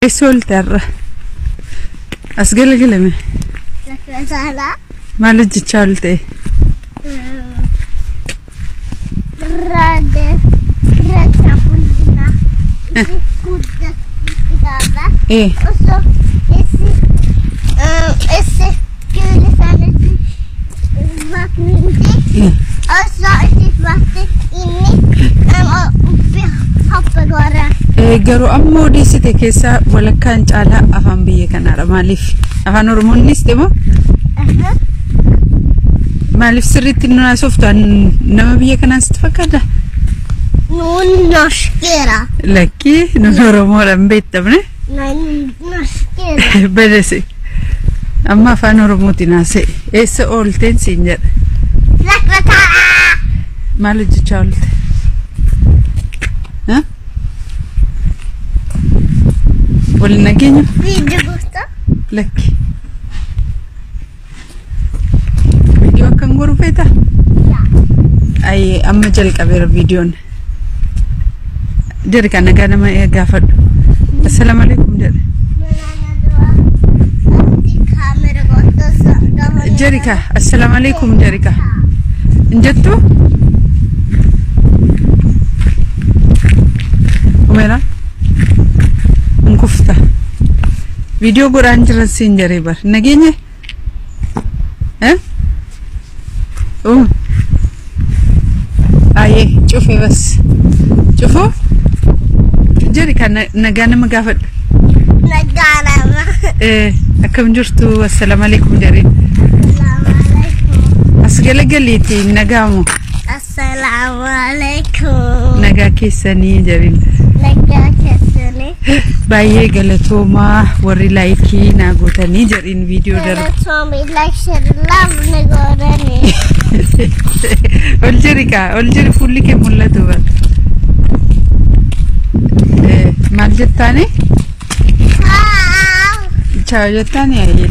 Eessa oolte har'a? As galagalame. Maal hojjechaa oolte? Garuu amma odeessite keessaa walakkaan caalaa afaan biyya kanaadha. Maaliif? Afaan Oromoonis deema? Maaliif sirriitti nu haasoftu? Nama biyya kanaan sitti fakkaata? Nuun norskeera. Lakkii nuun Oromoodhaan beektamne. Nuun norskeera. Badase. Amma afaan Oromootiin haasa'e. Eessa oolteen siin jedha? Lakkataa. Maal hojjechaa oolte? Waliin nageenya? Viidiyoo goota. Lakki. Viidiyoo akkam godhu feeta? Ayi amma jalqabeera viidiyoon. Jedhi kan nagaa nama gaafadhu. Assalaamu alaikum jedhe. Jedhi ka assalaamu alaikum jedhi ka. Hin jettu? Umeera? Nkufta. Viidiyoo godhaan jiran siin jaree bar. Nageenye? Ayyee cufe bas. Cufuu? Jedhi kan nagaa nama gaafadhu. Nagaa nama. Akkam jirtu? Assalaamu alaikum jareen. As galagaliiti nagaamu. Assalaamu alaikum. Nagaa keessanii jareen. Nagaa keessanii. Baay'ee galatoomaa warri laayikii naa gootanii jedhin viidiyoo darbu. Galatoomi like share love na gootanii. Ol jiri kaa ol jiri fuulli kee mul'atu bar. Maal jettaani? Chaaw. Chaaw jettaani ayyee.